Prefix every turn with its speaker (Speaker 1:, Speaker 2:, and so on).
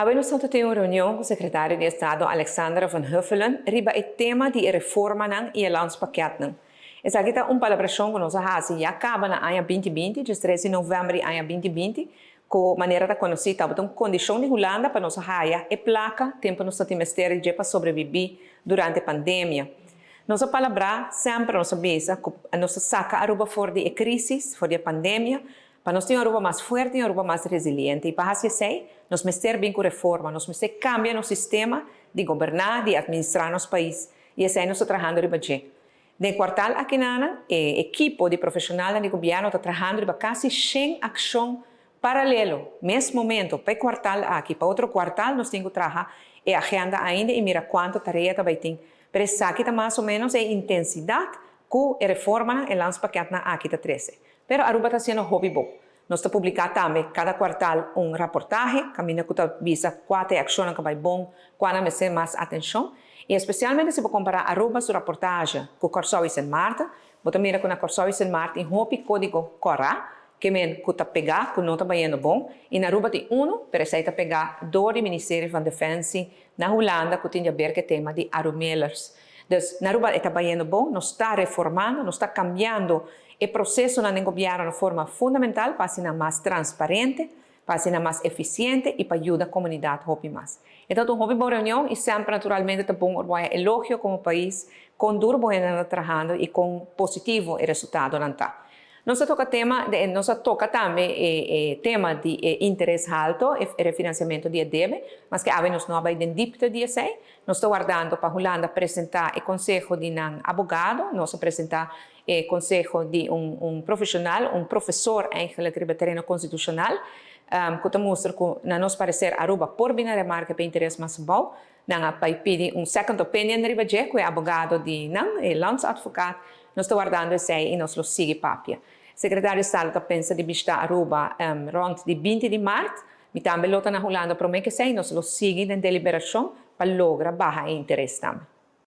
Speaker 1: Awe nos tin un reunion ku sekretario di Estado Alexandra van Huffelen riba e tema di reformanan i e landspakketnan. Esaki ta un palabrashon ku nos a hasi ya kaba na aña 2020, 13 di novèmber di aña 2020, ku manera ta konosí tabata un kondishon di Hulanda pa nos haya e plaka tempu nos tin mester pa sobrebibí durante pandemia. Nos a palabrá semper, nos a bisa, nos a saka Aruba for di krísis, for di pandemia, pa nos tin Aruba mas fuerte i Aruba mas resiliente. I pa esei, nos mester bin ku reforma, nos mester kambia nos sistema di goberná, di atministrá nos pais. I esei nos ta trahando riba dje. Den kwartaal aki nan, e ekipo di profeshonal di gobièrnu ta trahando riba kasi 100 akshon paralelo, mes momento, pa e kwartaal aki, pa otro kwartaal nos tin ku traha e agenda ainda i mira kuantu tarea tambe tin. Pero esaki ta mas o ménos e intensidat ku e reforma e landspakketnan aki ta trese. Pero Aruba ta hasiendo hopi bon. Nos ta publiká tambe kada kwartaal un reportahe, kaminda ku ta bisa kua akshon ku ta bai bon, kua mester mas atenshon. I espesialmente si bo kompará Aruba su reportahe ku Kòrsou i Sint Maarten, bo ta mira ku na Kòrsou i Sint Maarten hopi kódigo kòrá, ke men ku ta pegá, ku no ta bayendo bon, i na Aruba tin unu, pero esei ta pegá dor di Ministerio van Defensie na Hulanda, ku tin di haber ku e tema di Arumailers. Dus na Aruba ta bayendo bon, nos ta reformando, nos ta kambiando e proseso na gobièrnu di forma fundamental pa asina mas transparente, pa asina mas efisiente i pa yuda komunidat hopi mas. Anto, un hopi bon reunion i semper naturalmente ta bon elogio komo pais kon duru bo ta trahando i kon positivo e resultadonan ta. Nos a toka tema, nos a toka tambe e tema di interes haltu i refinansiamentu di debe, mas ku awe nos no a bai den diepte di esei. Nos ta wardando pa Hulanda presentá e konseho di un abogado, nos a presentá e konseho di un profeshonal, un profesor eigenlijk riba tereno konstitushonal, ku ta mustra ku, na nos pareser, Aruba por bin na remarke pa interes mas abou. Nan a pidi un second opinion riba dje, ku e abogado di nan, e landsadvocaat. Nos ta wardando esei i nos lo sigui papia. Sekretario di Estado ta pensa di bishitá Aruba rònt di 20 di mart. Mi tambe lo ta na Hulanda promé ku esei, nos lo sigui den deliberashon pa logra baha interes tambe.